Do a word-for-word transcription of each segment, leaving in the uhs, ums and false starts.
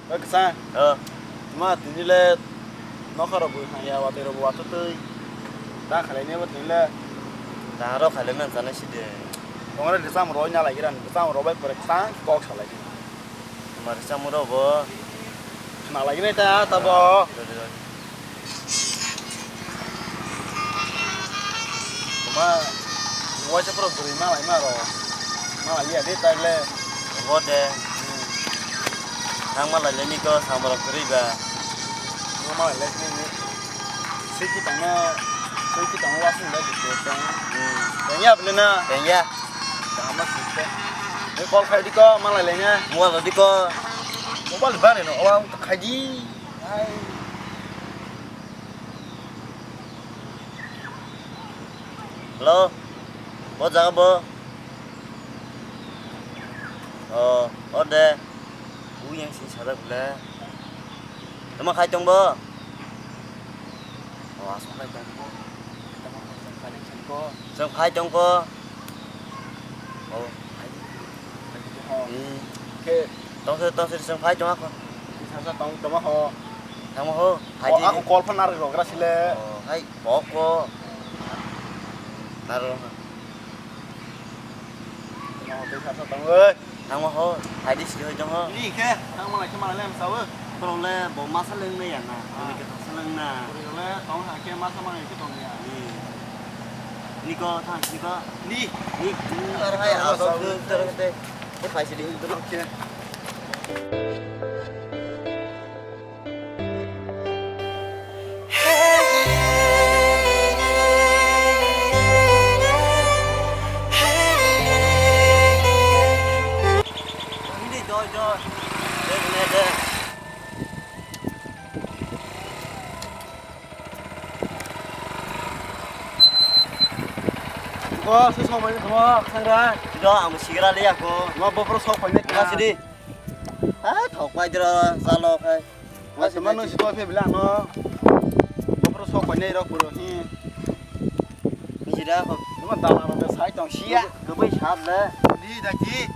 Oi, kwchang. Oh. Tuma, tini le nokha rok bo haya, watwi rok bo watwi twi. Ta khalai ne bo tini le. Ta ro khalai man chana si de. Tongre de cham ro nya lai gran, cham ro bai pore kwchang kok salai. Mar cham ro bo. Khna lai ne ta, ta bo. Doi, doi, doi. Tuma, waisa pura bwrwi ma lai ma ro. Ma lai ya de tai le. Bo de. Hmm. Nang ma lai le ni ko samrok kwrwi ba. Bo ma lai le ni ni. Siki tang na, siki tang wa sung da di ko tang. Hmm. Tang ya bele na. Tang ya. Tang ma sik te. Ni call khai di ko, ma lai le nya. Mo di ko. Mobile ba re no, wa khai di. Ai. Hello? Bo jaga bo? Oh, orde. Uyang sini sada bela. Tama khai tong bo? Oh, asal khai tong bo. Tama khai tong bo. Sam khai tong ko. Oh, hai. Hai, hai, ho. Hmm. Khe. Tong se, tong se, sam khai tong ako. Sa, sa, tong, tong ho. Tong ho. Hai, oh, di, ako di. Call phone nari rogra sile. Oh, hai, kok ko. Naro. Tong ho, tong sa, sa, tong, oi. Tong ho, hai, di, sini, tong ho. Ni khe, tong malai khe malai lem sawo. Bro le, bo masa leng me ya na. Ah. Ni khe thasa leng na. Bro le, tong ha khe masa malai khe tong ya. Hmm. Niko, thang, niko. Ni. Ni, aro hai, asok, tu, tu, tu, tu, tu, hai, sini, tu, tu. Ni, doi, doi. Doi, doi, doi. Bo, se sok bai tongma, sangra. Sido, ang sigra le ako. Ma bopro sok pai ne. Sidi. Ha, thok pai dira, salo khai. Ma se manu sito phe bila no. Bopro sok pai ne rok puro hi. Ni sida ko. Ni ma dala ro sai tong sia. Ko bai sab le. Di da ki.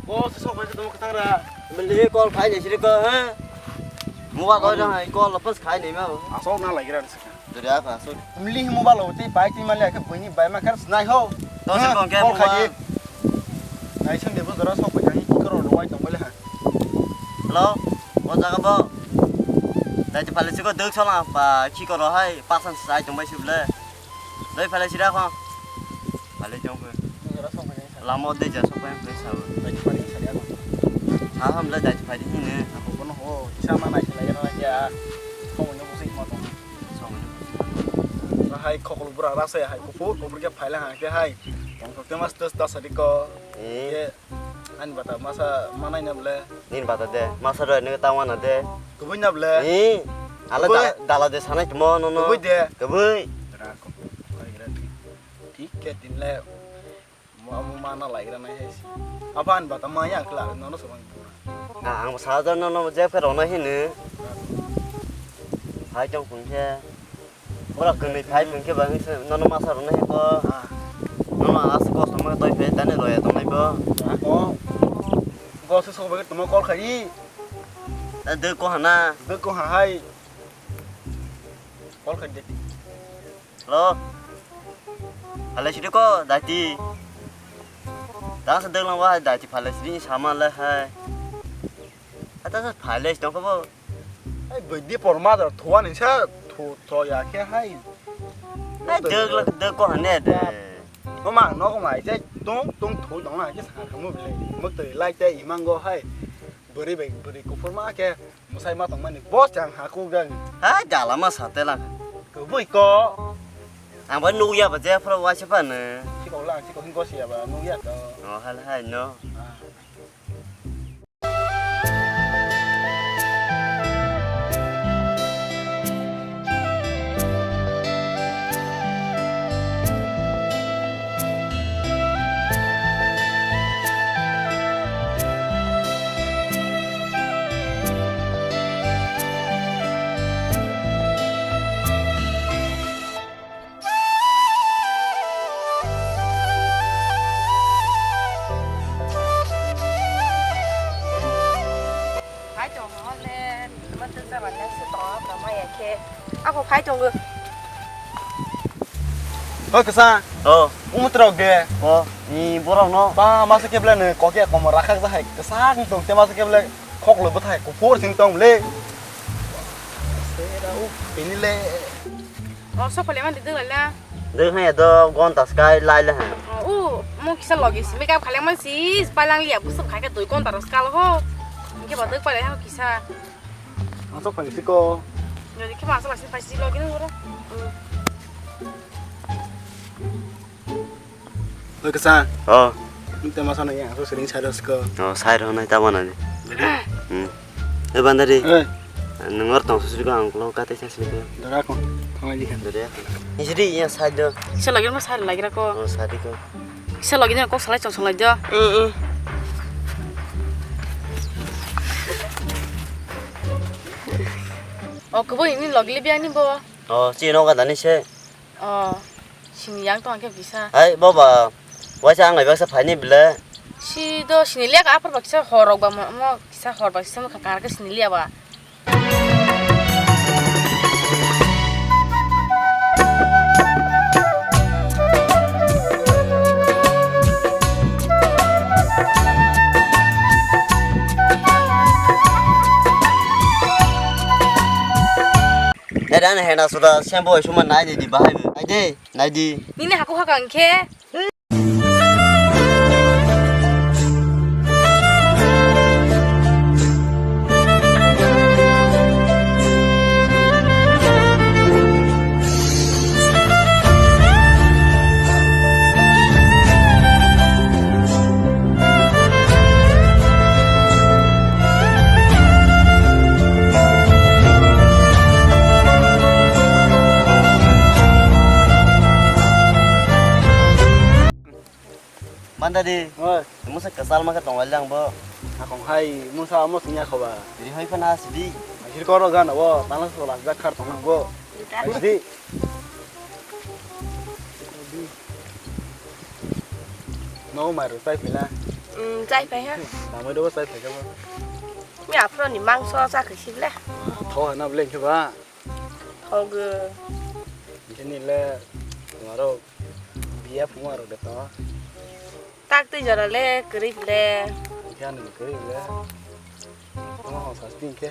Bo, se sok bai tongma, sangra. Beli call khai ne sidi ko, ha. Muwa ko jang hai call pas khai ne ma. Asok na lai gira. Dori apa, asuk. Mili himo balo, tei bai tei mali akhe buini bai ma kar snai ho. To se kong ke call khai di. Nai sung de bo dora sok pai thang ki koro lo wai tong bale ha. Hello, o jaga bo. Dai te pale siko duk sala pa ki koro hai, pasan sai tong bai sibule. Dai pale sira kho. Pale jong ko. Dora sok pai. Lama de ja sok pai sa. Dai pale sira kho. Ha ham le dai pale ni ne. Ako kono ho, kisa ma nai sila ya na ya. Kho mo no sik ma tong. Hai khokol bura rasa ya hai kuphur kuphur khe phaila ha khe hai. Tongthok te mas dos das adi ko. Eh. Ke ani bata masa manai na ble. Nin bata de masa roi nang ta wana de. Kubui na ble. Eh. Ala kubui. Da-, dala de sanai tumo no no. Kubui de. Kubui. Ra ko. Thik ke tin le. Mo amo mana lai gra nai hai si. Apa an bata maya kla no no sabang pura. Ah, ang sa jar no no je khe rona hini. Hai tong phung khe. Ora kwnwi phai phung khe bang se no no masa rona hi ko. Ah. No no as ko sama toi phe tane loya tong nai bo. Ah, ko. Ko se so ba tuma call khai. Eh, de ko hana. De ko ha hai. Call khai de. Hello. Phalai sidi ko daiti. Tang sa denglang wahai daiti phalai sidi sama le hai. Ata sa phalai sidi ko bo. Hai bidi por ma dar thuwa ni sa thu tho ya khe hai. Hai dek lak dek ko hane de. Ko ma no ko mai jai tung tung thu dong na khe sa khamu bile. Muk tei lai tei imang go hai. Bwrwi bai bwrwi kuphur ma khe. Mwsai ma tongmani boss chang ha kuk jang. Ha, jala ma sa telang. Kubui ko. Ang bai nukya ba je phro waisa phano. Sikok lang, sikok hingko siya ba nukya to. Oh, hal hai no. Ah. Le, mantun jabani se tongo, tongma ya khe. Ako phai tongo. Oi, kwsa. Oh. Umutrok de. Oh, ni borok no. Ba, masa kebla ne kokya komo rakhak jahai. Kwsa ni tong te masa kebla khoklo bwthai kuphur sing tong le. Sera u, ini le. Oh, sok pale man de dwla la. Dwng haya do gonta sky lai le ha. Oh, u, mo kisa logi si makeup khale man si palang liya busuk khai ka dui gonta ros kal ho. Inke ba dwk pale ha kisa. Asok phai siko. Jadi ke masa masih pasti lagi nih orang. Oi, kwsa. Oh. Nte masa na yang so sering sado siko. Oh, sai ro nai tamo na ni. Hmm. Eh, bandari. Eh. Nang or tong susri ko ang lo kate sa sini ko. Dara ko. Thangai di kan. Dara. Isri yang sado. Kisa lagi mas hari lagi ko. Oh, sadi ko. Kisa lagi ni kok salai chong salai do. Eh, eh. Oh, kebo ini log libi ani bo. Oh, si no ka dani se. Oh, sini yang tong ke bisa. Hai, bo ba. Waisa ang bai baksa phaini bile. Si do sini liya ka apar baksa horok ba mo, mo kisa hor baksa mo ka kar ke sini liya ba. Era na hena suda sembo suma nai di bahai. Nai di, nai di. Nini haku hakang khe. Mandari. Oi. Musa kasal maka tong lang bo. Akong hai musa amo singya khoba. Jadi hoi pa na sidi. Akhir koro gan bo, tangla so lak jak khar tong bo. Sidi. No mai ro chai phila. Mm, chai phai ha. Tamo do chai phai ka bo. Mi aphro ni mangso cha khisi ble. Tho na ble khe ba. Thogo. Bini le, aro biya phungo aro de to. Tak twi jora le kwrwi le. Khe ani kwrwi le. Tamo ho sasti khe.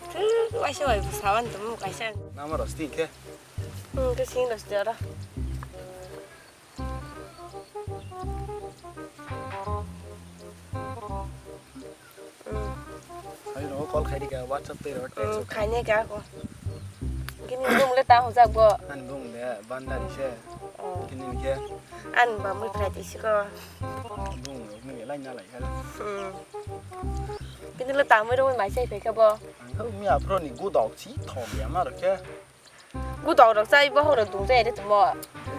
Thu, waisa wai sawan tumu kaisa. Nama rosti khe. Hmm, ke sing rosti ora. Hai ro call khai dika WhatsApp tei ro text. Hmm, khai ne ka ko. Kini bung le ta hojak bo. Ani bung le bandari se. Oh. Kini ke. An ba mui phai ti siko. Bung ro mui lai na lai ka. Hmm. Kini le ta mui ro mai sai pe ka bo. Ang mi apro ni gu dok si thom ya ma ro ke. Gudok rok chai bohok rok dung jai re tamo.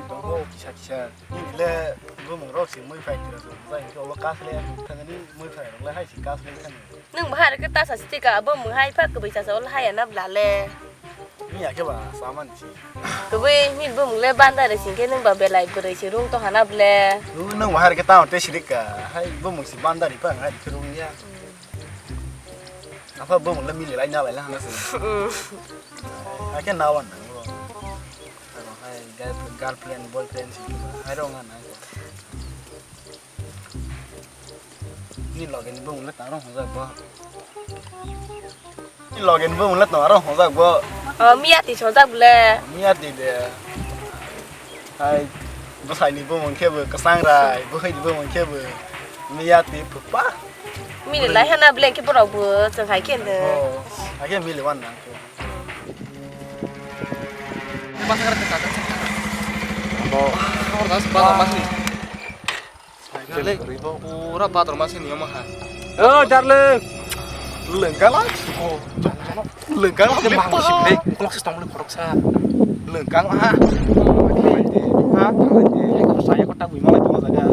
Tongo kisa kisa. Nini le bumung rok si mui phai tira dung jai ke obo kaslai thangani mui phai rok le hai si kaslai thang. Nung bahar ke ta sa siti ka bumung hai pha kwbui cha cha ol hai ana bla le. Ni ya ke ba saman si. Kwbui ni bumung le banda re sing ke nung ba belai bwrwi si rung to hana ble. Nung bahar ke ta te sirik ka hai bumung si banda ri pha hai rung ya. Apa bumung le mili lai na lai la hana se. Hmm. Ake nawan nang bo. Aro hai girlfriend, girlfriend, boyfriend si hai rong nang ko. Ni loge ni bumung le tarong hojak bo. Ni loge ni bumung le tarong hojak bo. Oh, miya ti sojak bole. Miya ti de. Hai, bwsai ni bumung khe bo kwchang rai, bwkhai ni bumung khe bo miya twi phupa. Mili lai hana bwlai khe borok bo chwng hai khe no. Oh, hai khe mili wan nang khe. Abo, abo das ba ma si. Pura bathroom ma sini omo ha. O darling. Lengkala. Lengkala. Lengkala. Ukolok se tongmani khoroksa. Lengkala ha. Ha. Saya kota gui malai tong jaga.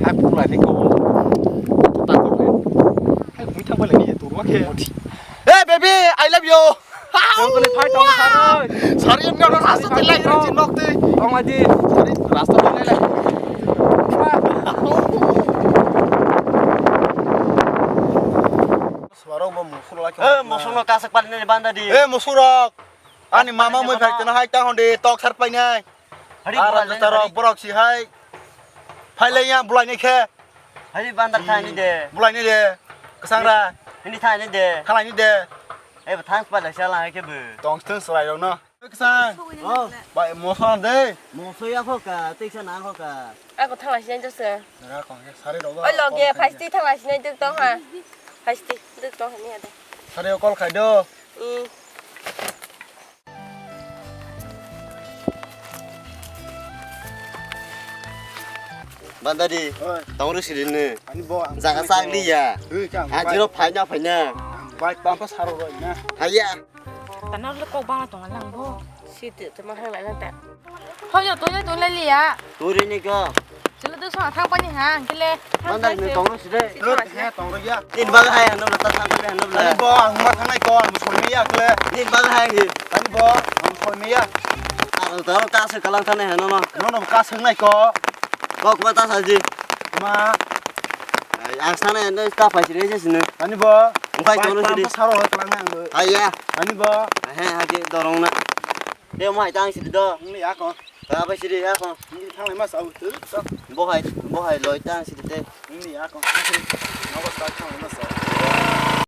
Ha pura ni ko. Hai gui thang bale ni turu ke. Hey baby, I love you. Tongkoli phai tongo saroi. Saroi ni oro rasta tei lai rok chin nok tei. Tongma di. Saroi rasta tei lai lai. Swarok bo mung Eh, musuk no kasak pali nai banda di. Eh, musuk rok. Ani mama mui phai tena hai ta hondi tok sar pai nai. Hari Ara bulan jata rok hari. Borok si hai. Phai le ya bulai ni khe. Hari bandar thani de. Bulai ni de. Kesang ra. Ini thani de. Khalai ni de. Eh, thang pala sala hai ke bu. Tong thun serai rok no. Kesang. Oh. Bai mosan de. Moso ya kho ka, tiksa na kho ka. Ako thang lai sinai jose. Nara kong ya sari rok. Oi loge, phaisti thang lai sinai duk tong ha. Phaisti duk tong ha ni ade. Sari call khai do. Hmm. Bandari, oi. Tongri sirinni. Ani bo ang jaga sak di ya. Ui, chang. Ajiro phaina phaina. Bai pampa saro roi na. Haya. Tanah le kok bang tong lang bo. Si te te ma hang lai na ta. Hoi yo to yo to le liya. Turi ni ko. Chilo to sa thang pani ha, kile. Bandari ni tongri sire. Lut he tongri ya. Tin bal hai hanu ta thang pani hanu. Ani bo ang ma thang nai ko ang soi me ya kle. Tin bal hai ni. Ani bo ang soi me ya. Ang taro ka se kalang thane hanu no. No no ka se nai ko. Kok ba ta sa ji. Ma. Ai, ang sana no ta phai sire je sine. Ani bo. Ang phai bai kono tam sire. Saro ho tlang ang bo. Ai ya. Ani bo. He ha ke dorong na. De mo hai tang sire do. Ni ya ko. Ta phai sire ya ko. Ni thang ma sa u tu. Bo hai, bo hai loi tang sire de. Ni ya ko. Ni ko ta thang ma sa.